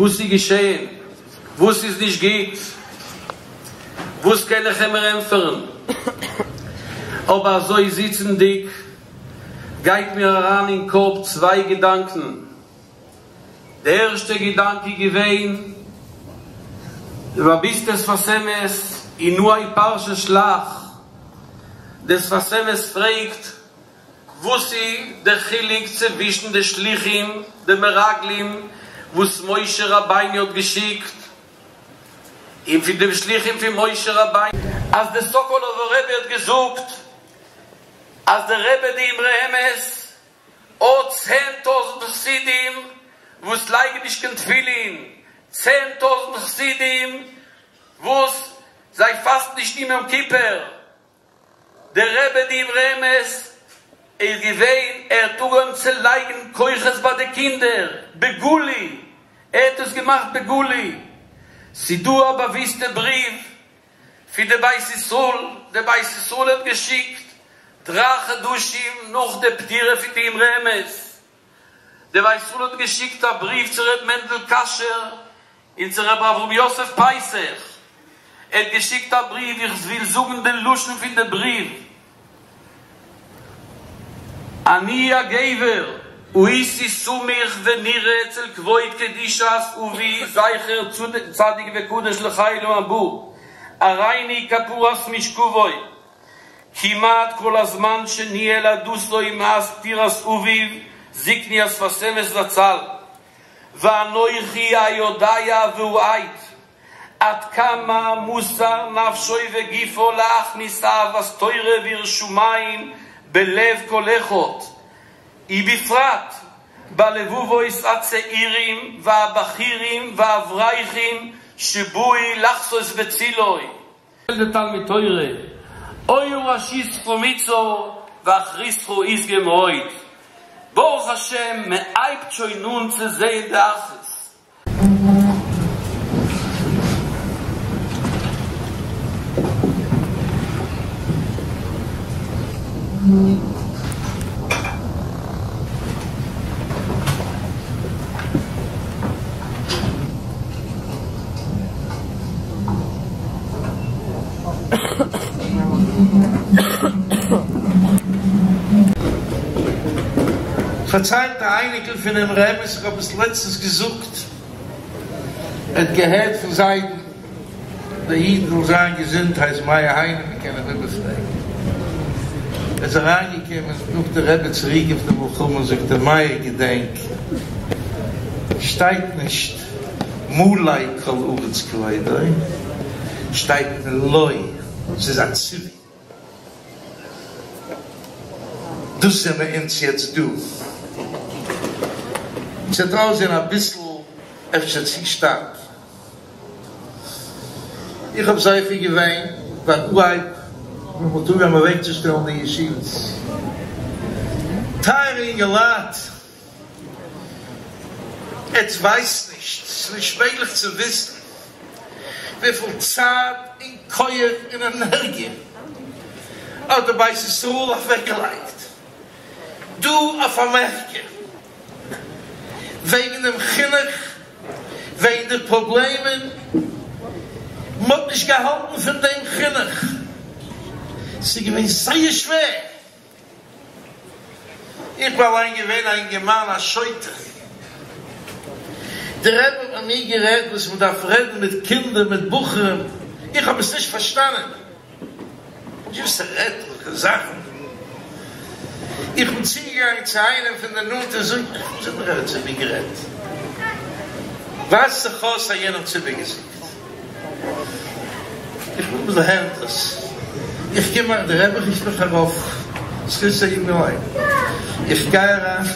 וואס איז געשעהן? וואס איז נישט גוט? וואס קען איך אים ענטפערן? אבער אזוי זיצנדיג גייט מיר אריין אין קאפ צוויי געדאנקן. די ערשטע געדאנק איז געווען, די באוויסטע שפת אמת אין אנהייב פרשת שלח, די שפת אמת פרעגט, וואס איז די חילוק צווישן די שליחים, די מרגלים, וואס משה רבינו האט געשיקט, און פון די שליחים פון משה רבינו? אז די סאקאלאווער רבי האט געזאגט אז די רבי די אמרי אמת האט 10,000 חסידים וואס לייגן נישט קיין תפילין, 10,000 חסידים וואס זיי פאסטן נישט אום יום כיפור, דער רבי די אמרי אמת איז געווען, ער האט אנגעהויבן צו לייגן כוחות ביי די קינדער בגלוי, ער האט עס געמאכט בגלוי, ס'דא א באוויסטע בריוו פון די בית ישראל, די בית ישראל האט געשיקט דריי חדשים נאך די פטירה פון די אמרי אמת, די בית ישראל האט געשיקט א בריוו צו ר' מענדל כשר און צו ר' אברהם יוסף פייסעך, ער האט געשיקט א בריוו, איך וויל זאגן די לשון פון די בריוו, אני הגבר הייתי סמוך ונראה אצל כבוד קדושת אבי זכר צדיק וקדוש לחיי עולם הבא, הריני כפרת משכבו, כמעט כל הזמן שניהל עדתו מאז פטירת אביו זקני השפת אמת זצל, ואנוכי היודע והעד עד כמה מסר נפשו וגופו להכניס אהבת תורה ויראת שמים בלב כל אחד, ובפרט בלבבות הצעירים והבחורים והאברכים שבאו לחסות בצילו. די תלמוד תורה, היה ראשיתך מצר ואחריתך ישגה מאוד, ברוך השם מען הייבט שוין אן צו זעהן די אחרית. פארציילט א אייניקל פונעם אמרי אמת, איך האב עס לעצטנס געזאגט, ער האט געהערט פון זיידן, דער איד זאל זיין געזונט הייסט מאיר היינע, מען קען אים איבערפרעגן, ער איז אריינגעקומען נאך די רבי צוריק פון די מלחמה, זאגט ער מאיר געדענק, שטייט נישט מלא כל הארץ כבודו, שטייט מלא, ס'איז א ציווי. דאס זעמער אונז יעצט דא. ס'וועט אויסזען אביסל אפשר צו שטארק. איך האב זוכה געווען ביים אנהייב ווען מ'האט אנגעהויבן אוועקצושטעלן די ישיבות. טייערע אינגעלייט, עטס ווייסט נישט, ס'איז נישט מעגליך צו וויסן וויפיל צייט און כח און ענערגיע האט די בית ישראל אוועקגעלייגט דא אויף אמעריקע וועגן דעם חינוך, וועגן די פראבלעמען, מ'האט נישט געהאלטן פון דעם חינוך, ס'איז געווען זייער שווער. איך בין אליין געווען א אינגערמאן א שוטה. דער רבי האט מיט מיר גערעדט וואס מען דארף רעדן מיט קינדער מיט בחורים, איך האב עס נישט פארשטאנען. וואס ער רעדט וועלכע זאכן. איך בין צוגעגאנגען צו איינעם פון די נאנטע זאג איך, וואס האט דער רבי צו מיר גערעדט? ווייזט זיך אויס אז יענער האט עס איבערגעזאגט. איך וויל מ'זאל הערן דאס. איך קום אריין, דער רבי רופט מיך ארויף, זכותו יגן עלינו. איך גיי אריין,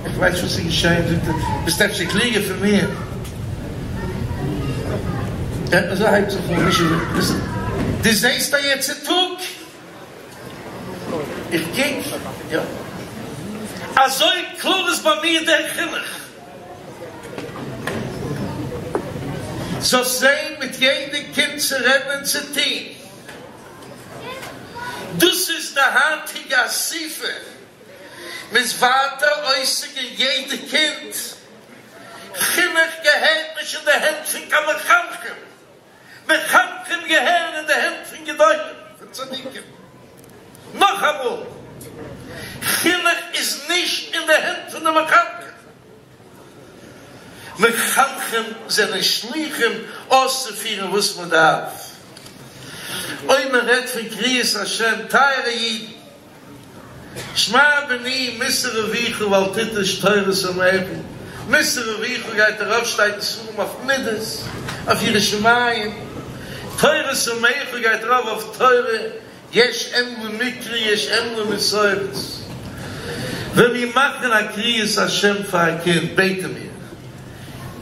איך ווייס וואס איז געשען, זאגט ער, ביסט אפשר קלוגער פון מיר? אזוי הייבט זיך אן, נישט אזוי, דו זעסט א יעצע טאג? איך קוק, יא. אזוי קלאר איז ביי מיר דער חינוך. זאלסט זען מיט יעדע קינד צו רעדן און צו טון. דאס איז די היינטיגע אסיפה, מ'איז ווייטער עוסק אין יעדע קינד. חינוך געהערט נישט אין די הענט פון קיין מחנכים. מחנכים געהערן אין די הענט פון גדולים, פון צדיקים. נאכאמאל, חינוך איז נישט אין די הענט פון די מחנכים. מחנכים זענען שליחים אויסצופירן וואס מען דארף. אויב מען רעדט פון קריאת השם, טייערע אידן, שמע בני מוסר אביך ואל תטוש תורת אמך, מוסר אביך גייט ארויף שטייט אין ספרים אויף מידות, אויף יראת שמים, תורת אמך גייט ארויף אויף תורה, יש אם למקרא יש אם למסורת, ווען מיר מאכן א קריאת השם פאר א קינד בעטן מיר,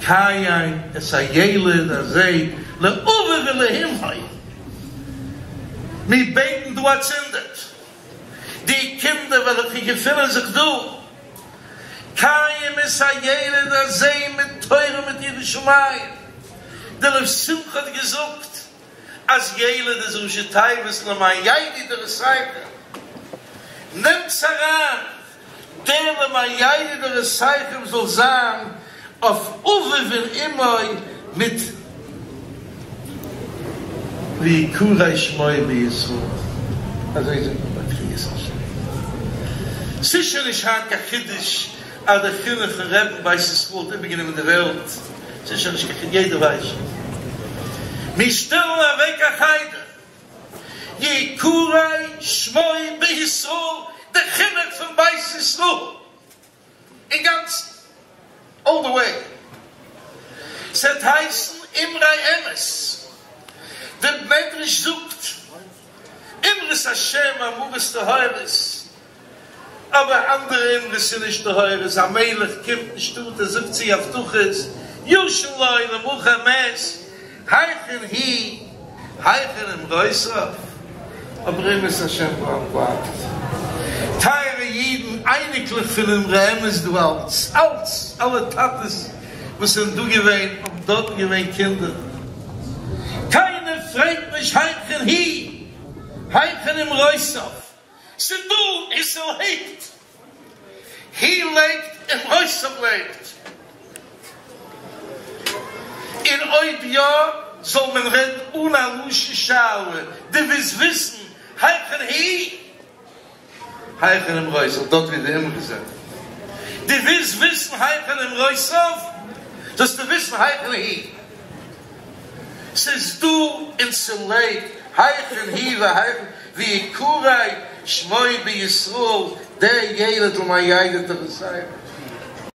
קיים את הילד הזה לאביו ולאמו, מיר בעטן דא אצינדערט. די קינדער וועלכע געפינען זיך דא, קיים את הילד הזה מיט תורה מיט יראת שמים, דער לב שמחה האט געזאגט אז ילד איז ראשי תיבות למען ידעו דורותיכם, נעמטס אריין דער למען ידעו דורותיכם זאל זיין אויף אביו ואמו מיט ויקרא שמו בישראל, אזוי זאגט מען ביי קריאת השם. ס'איז שוין נישט היינט קיין חידוש אז דער חינוך פון רבי'ן בית ישראל האט איבערגענומען די וועלט, ס'איז שוין נישט קיין חידוש, יעדער ווייסט שוין. מיר שטעלן אוועק א חדר ויקרא שמו בישראל, דער חינוך פון בית ישראל אינגאנצן, אלל די וועי, ס'וועט הייסן אמרי אמת, דער מדרש זאגט אמרות השם אמרות טהורות, אבער אנדערע אמרות איז נישט טהורות, א מלך קומט אין שטאט ער זאגט צו הבטחות, ישן לו למחר מת, היכן הוא היכן אמרותיו, אבער אמרות השם בלייבט. טייערע אידן, אייניקלעך פון אמרי אמת דא אלץ, אלץ, אלע טאטעס וואס זענען דא געווען האבן דארטן געווען קינדער, קיינער פרעגט נישט היכן הוא היכן אמרותיו. ס'דא און ס'לעבט. הוא לעבט אמרותיו לעבט. און אויב יא, זאל מען רעדן אן א לשון שאלה, דו ווילסט וויסן היכן הוא? היכן אמרותיו, דארט ווי די אמרות זענען. דו ווילסט וויסן היכן אמרותיו? זאלסטו וויסן היכן הוא. ס'איז דא און ס'לעבט היכן הוא והיכן ויקרא שמו בישראל דער ילד למען ידעו תורתך.